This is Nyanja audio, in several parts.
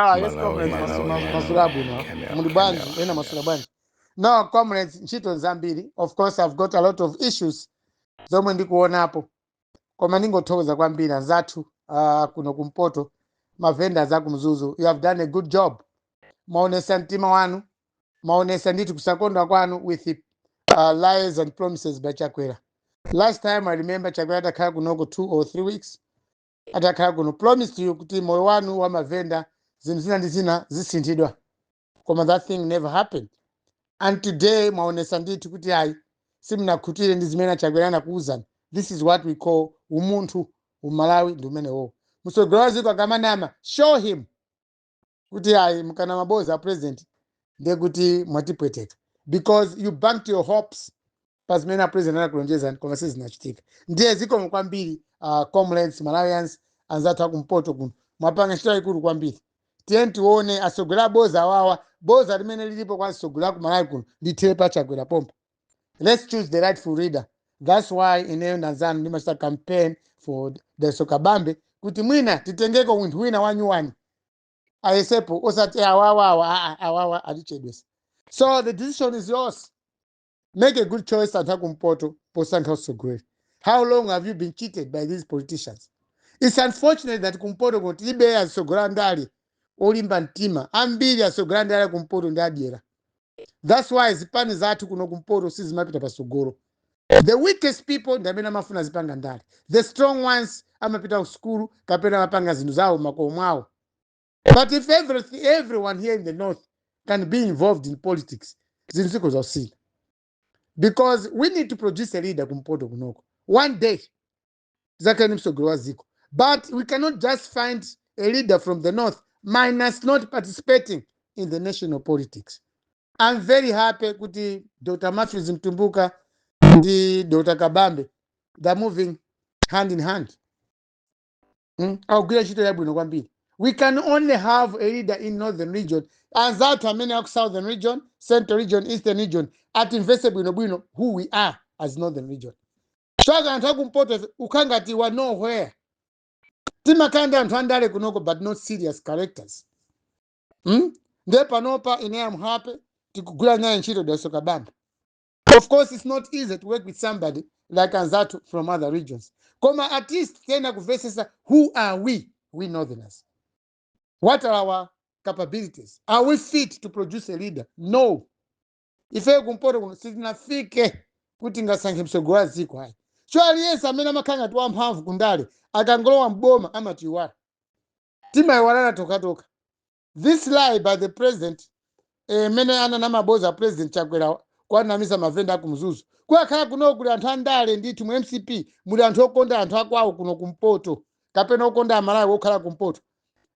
Ah, yes, Malawi, comrades, Malawi, masula bwino. Camera, Muli bwanji, camera. Ena masula bwanji. No, comrades, ntchito zambiri. Of course, I've got a lot of issues zomwe ndikuonapo. Koma ndingothokoza kwambiri anzathu kuno kumpoto, mavendors aku Mzuzu. You have done a good job. Maonesa mtima wanu, maonesa ndithu kusakondwa kwanu with the lies and promises by Chakwera. Last time I remember Chakwera atakhala kunoko 2 or 3 weeks, atakhala kuno, promised you kuti moyo wanu wa mavenda, zinthu zina ndi zina zisinthidwa. Koma that thing never happened. And today mwaonesa ndithu kuti ayi, simunakhutire ndi zimene Chakwera anakuwuzani. This is what we call umunthu. Umalawi ndi umenewo. Mtsogoleri wa dziko akamanama, show him kuti ayi, mukana maboza a president, ndiye kuti mwatipweteka, because you banked your hopes pa zimene a president anakulonjezani, koma sizinachitika. Ndiye zikomo kwambiri, comrades, Malawians anzathu akumpoto kuno, mwapanga ntchito yayikulu kwambiri. Tiye tione atsogoleri aboza awawa. Boza limene lilipo kwa atsogoleri aku Malawi kuno lithere pa Chakwera pompa. Let's choose the rightful leader. That's why ineyo ndanzanu ndimachita campaign for Dalitso Kabambe, kuti mwina titengeko munthu wina wanyuwani ayesepo, osati awawawa. Aa, awawa atichedwesa. So the decision is yours. Make a good choice, anthu akumpoto, posankha utsogoleri. How long have you been cheated by these politicians? It's unfortunate that kumpoto kuno tilibe atsogoleri andale olimba mtima. Ambiri atsogoleri andale kumpoto ndi adyera. That's why zipani zathu kuno kumpoto sizimapita pasogolo. The weakest people ndi amene amafuna zipanga ndale. The strong ones amapita ku sukulu kapena amapanga zinthu zawo makomo mwawo. But if everyone here in the north can be involved in politics, zinthu ziko zausina, because we need to produce a leader kumpoto kunoko. One day zakhale ni mtsogoleri wa ziko, but we cannot just find a leader from the north minus not participating in the national politics. I'm very happy kuti Dr. Matthews Mtumbuka ndi Dr. Kabambe, they're moving hand in hand. Akugwira ntchito yabwino kwambiri. We can only have a leader in northern region. Anzathu amene aku southern region, central region, eastern region atimvese bwinobwino who we are as northern region. Chaka anthu akumpoto ife ukhangati wa nowhere. Timakhala ndi anthu andale kunoko, but not serious characters. Ndiye panopa ine am happy tikugwira naye ntchito Dalitso Kabambe. Of course, it's not easy to work with somebody like anzathu from other regions, koma at least tena kumvesesa who are we, we northerners. What are our capabilities? Are we fit to produce a leader? No. Ife kumpoto kuno sitinafike kuti ngasankhe mtsogoleri wa dziko, ayi. So aliyense amene amakhala ngati wamphamvu kundale akangolowa mboma amatiiwala. Timayiwalana tokatoka. This lie by the president, mene ananamaboza president Chakwera kwanamisa mavenda akumzuzu, kuyakhala kuno kuli anthu andale ndithu mu MCP, muli anthu okonda anthu akwawo kuno kumpoto kapena okonda Amalawi okhala kumpoto,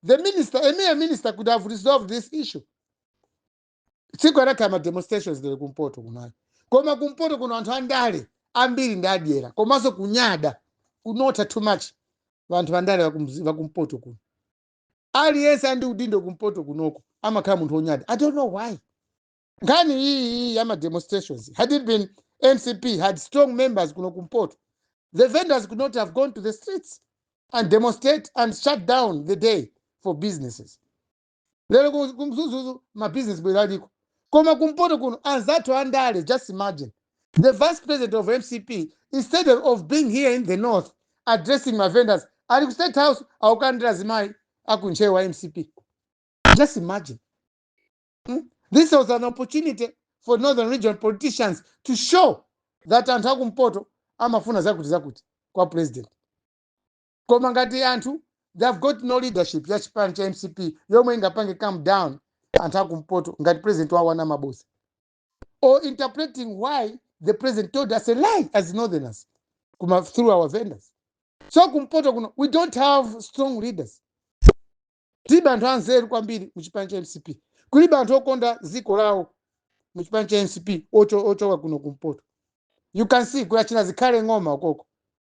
the minister, a mere minister, could have resolved this issue. Tsiku anakhala ma demonstrations lero kumpoto kunayo. Koma kumpoto kuno anthu andale ambiri ndi adyera, komanso kunyada, kunotha too much. Vanthu vandale vakumpoto kuno, aliyense andi udindo kumpoto kunoko amakhala munthu wonyada. I don't know why. Nkhani iyi yama demonstrations, had it been MCP had strong members kuno kumpoto, the vendors could not have gone to the streets and demonstrate and shut down the day for businesses. Lero kumzuzuzu mabusiness bwera aliko, koma kumpoto kuno anzathu andale, just imagine the vice president of MCP, instead of being here in the north addressing my vendors, ali ku State House akukandira zimayi akuntchewa MCP. Just imagine. This was an opportunity for northern region politicians to show that anthu akumpoto amafuna zakuti zakuti kwa president. Koma ngati anthu, they have got no leadership ya chipani cha MCP yomwe ingapange calm down anthu akumpoto ngati president wawo anamaboza, or interpreting why the president told us a lie as northerners kuma through our vendors. So kumpoto kuno we don't have strong leaders. Tilibe anthu anzeru kwambiri mu chipani cha MCP. Kulibe anthu okonda dziko lawo mu chipani cha MCP ochoka kuno kumpoto. You can see kuyachina Zikhale Ng'oma ukoko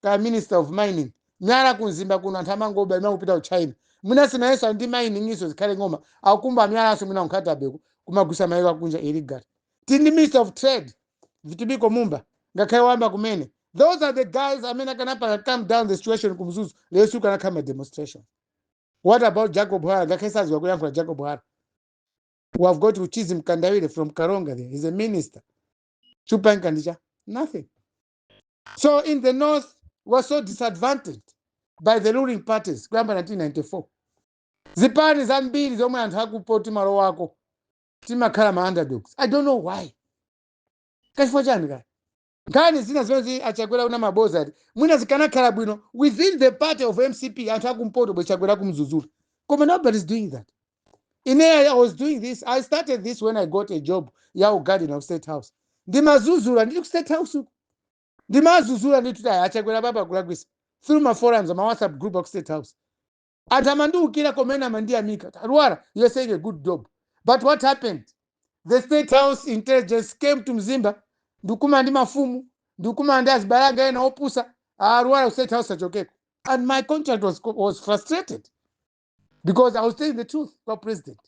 ka minister of mining, miyala kumzimba kuno anthu amangoba, imangopita ku China. Mwinanso nayenso ali ndi mining iso. Zikhale Ng'oma akukumba miyalanso mwina kunkhatabeko kumagwisa mayiko akunja illegal. Tili ndi minister of trade Vitumbiko Mumba, ngakhale wamba kumene. Those are the guys amene akanapanga calm down the situation kumzuzu. Lero sikanakhala ma demonstration. What about Jacob Hara? Ngakhale saziwa kuyankhula Jacob Hara. We have got Uchizi Mkandawire from Karonga there. He's a minister. Chupanga ndicha nothing. So in the north, we're so disadvantaged by the ruling parties kuyamba 1994. Zipani zambiri zomwe anthu akupo timalo wako timakhala ma underdogs. I don't know why. Kachifukwa chani kaya? Nkhani zina zimene aChakwera una maboza ati mwina zikanakhala bwino within the party of MCP, anthu akumpoto bwe Chakwera kumzuzula, koma nobody is doing that. Ine, I was doing this. I started this when I got a job ya gardener of State House. Ndimazuzula ndili ku State House uku, ndimazuzula ndituti aChakwera baba kulakwisa through my forums, ma WhatsApp group of State House. Anthu amandiukira komene amandiyamika, "Lwara, you're saying a good job." But what happened? The State House intelligence came to Mzimba, ndikuma ndi mafumu, ndikuma ndi azibalanga ena opusa, "Lwara, State House achokeko." And my contract was frustrated because I was telling the truth kwa president.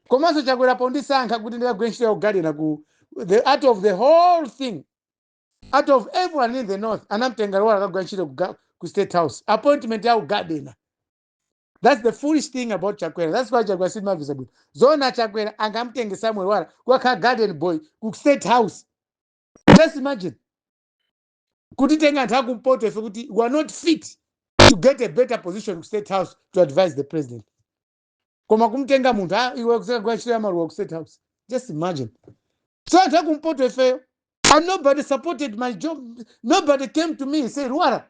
Komanso Chakwera pondisankha kuti ndikagwire ntchito ya ugardener ku the out of the whole thing, out of everyone in the north, anamtenga Lwara akagwira ntchito ku State House, appointment ya ugardener. That's the foolish thing about Chakwera. That's why Chakwera simavisa bwino. Zona Chakwera angamtenge Samuel Lwara kukakhala garden boy ku State House? Just imagine kutitenga anthu akumpoto ife kuti we are not fit to get a better position ku State House to advise the president, koma kumtenga munthu, "Ah, iwe kusakagwira ntchito ya maluwa ku State House." Just imagine. So anthu akumpoto ifeyo, and nobody supported my job. Nobody came to me and say, "Lwara,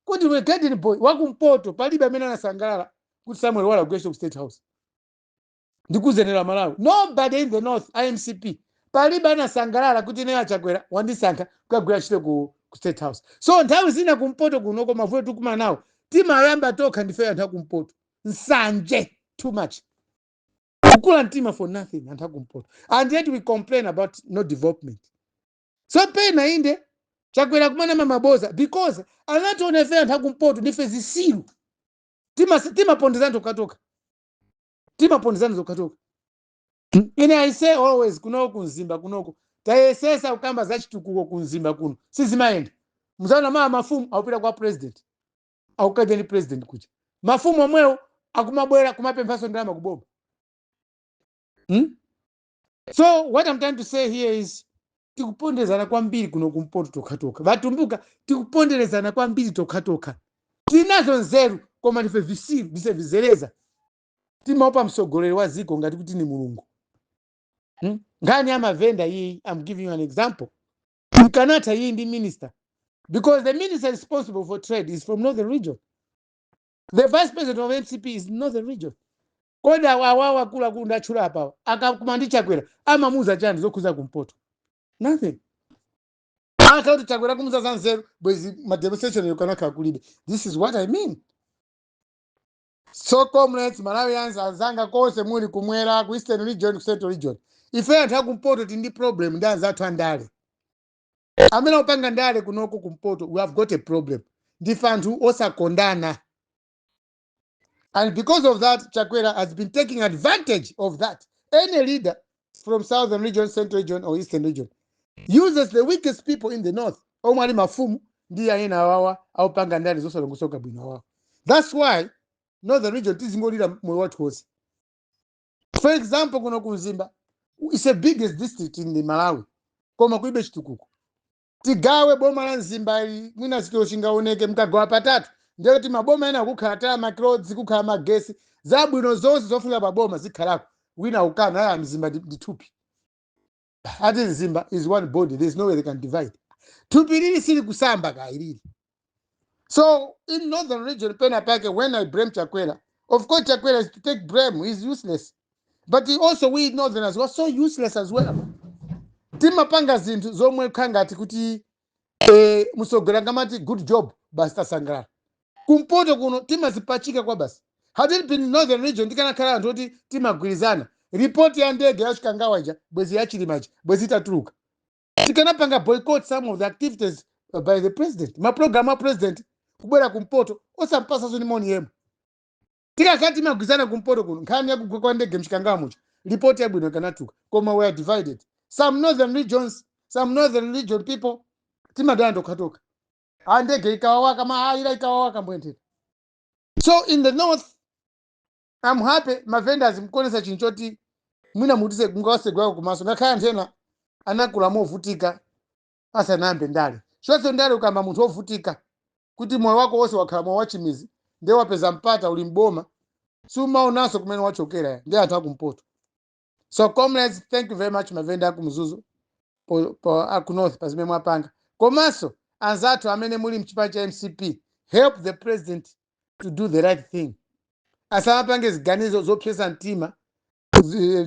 kuti iwe garden boy wakumpoto." Palibe amene anasangalala kuti Samuel Lwara agwire ku State House. Ndikuzenera Malawi, nobody in the north, iMCP, palibe anasangalala kuti ineyo aChakwera wandisankha kukagwira ntchito ku State House. So nthawi zina kumpoto kunoko mavuto tikumana nawo timayamba tokha ndife anthu akumpoto. Nsanje too much, kukula mtima for nothing, anthu akumpoto. And yet we complain about no development. So pena inde Chakwera kumana mamaboza because anationa ife anthu akumpoto ndife zisilu. Timapondezana tokatoka, timapondezana tokatoka. Ine I say always, kunoko kuMzimba kunoko tayesesa kukamba za chitukuko kuMzimba kuno, sizimayenda. Muzaona maa mafumu akupita kwa president, akukaja ndi president kuja. Mafumu omwewo akumabwera kumapemphaso ndalama kuboma, So what I'm trying to say here is tikupondezana kwambiri kuno kumpoto tokatoka. Vatumbuka tikuponderezana kwambiri tokatoka. Tinazo nzeru koma ndife visiru, ndife vizereza. Timaopa mtsogoleri wa ziko ngati kuti ni Mulungu, Nkhani ya mavenda iyi, I'm giving you an example. Mkanatha iyi ndi minister, because the minister responsible for trade is from northern region. The vice president of MCP is northern region. Kodi awawa akuluakulu ndatchula apawa akakuma ndi Chakwera amamuuza chani zokhuza kumpoto? Nothing. Akauti Chakwera kumuza za nzeru, bwezi mademonstration yokanakhala kulibe. This is what I mean. So comrades, Malawians anzanga konse muli kumwera, ku Eastern Region, ku Central Region, ife anthu akumpoto tili ndi problem ndi anzathu andale amene akupanga ndale kunoko kumpoto. We have got a problem. Ndife anthu osakondana, and because of that Chakwera has been taking advantage of that. Any leader from Southern Region, Central Region or Eastern Region uses the weakest people in the north, omwe ali mafumu ndi ayena awawa aupanga ndale zosalongosoka bwino awawa. That's why Northern Region tizingolira moyo wathu wonse. For example, kuno kuMzimba, it's the biggest district in the Malawi, koma kuibe chitukuko. Tigawe boma la Mzimba ili, mwina chitukuko chingaoneke. Mkagawa patatu, ndiye kuti maboma ena kukhala tarmac roads, kukhala magesi, zabwino zonse zofunika pa boma zikhalako. Wina ukana aya, Mzimba ndi thupi. Ati Mzimba is one body, there is no way they can divide. Thupi lili sili kusamba kailili. So in Northern Region pena pake when I blame Chakwera, of course Chakwera is to take blame, he's useless, but he also, we northerners were so useless as well. Timapanga zinthu zomwe khangati kuti msogolera ngamati "Good job," basi tasangalala. Kumpoto kuno timazipachika kwa basi. Had it been Northern Region, tikanakhala anthu oti timagwirizana, ripoti ya ndege ya Chikangawa ija, bwezi ya Chilima ija, bwezi itatuluka. Tikanapanga boycott some of the activities by the president, maprogramu a president kubwera kumpoto osampasaso ni moni yemwe. Tikakhala timagwirizana kumpoto kuno, nkhani yakugwa kwa ndege mChikangawa mucha, ripoti yabwino ikanatuluka. Koma we are divided. Some northern regions, some northern region people timadana tokhatoka. A ndege ikawawaka maayira ikawawaka mbwentera. So in the north I'm happy mavendors mkuonesa chinthu choti mwina mutise mungawasegwako kumaso, ngakhale anthu ena anakula movutika asanayambe ndale. Chonse ndale ukamba munthu wovutika kuti moyo wako wonse wakhala moyo wachimizi, ndiye wapeza mpata uli mboma, sumaonanso kumene wachokera. Ndi anthu akumpoto. So comrades, thank you very much, mavenda akumzuzu po aku north pa zimene mwapanga. Komanso anzathu amene muli mchipani cha MCP, help the president to do the right thing. Asamapange ziganizo zopsesa mtima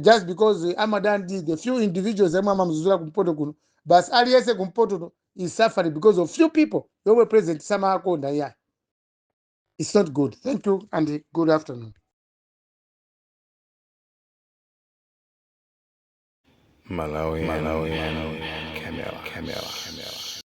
just because amadandi the few individuals amwe amamzuzula kumpoto kuno. Basi, aliyense kumpoto is suffering because of few people yomwe president samakonda. Yeah, it's not good. Thank you and good afternoon. Malawi, Malawi, Camera, Camera, Camera.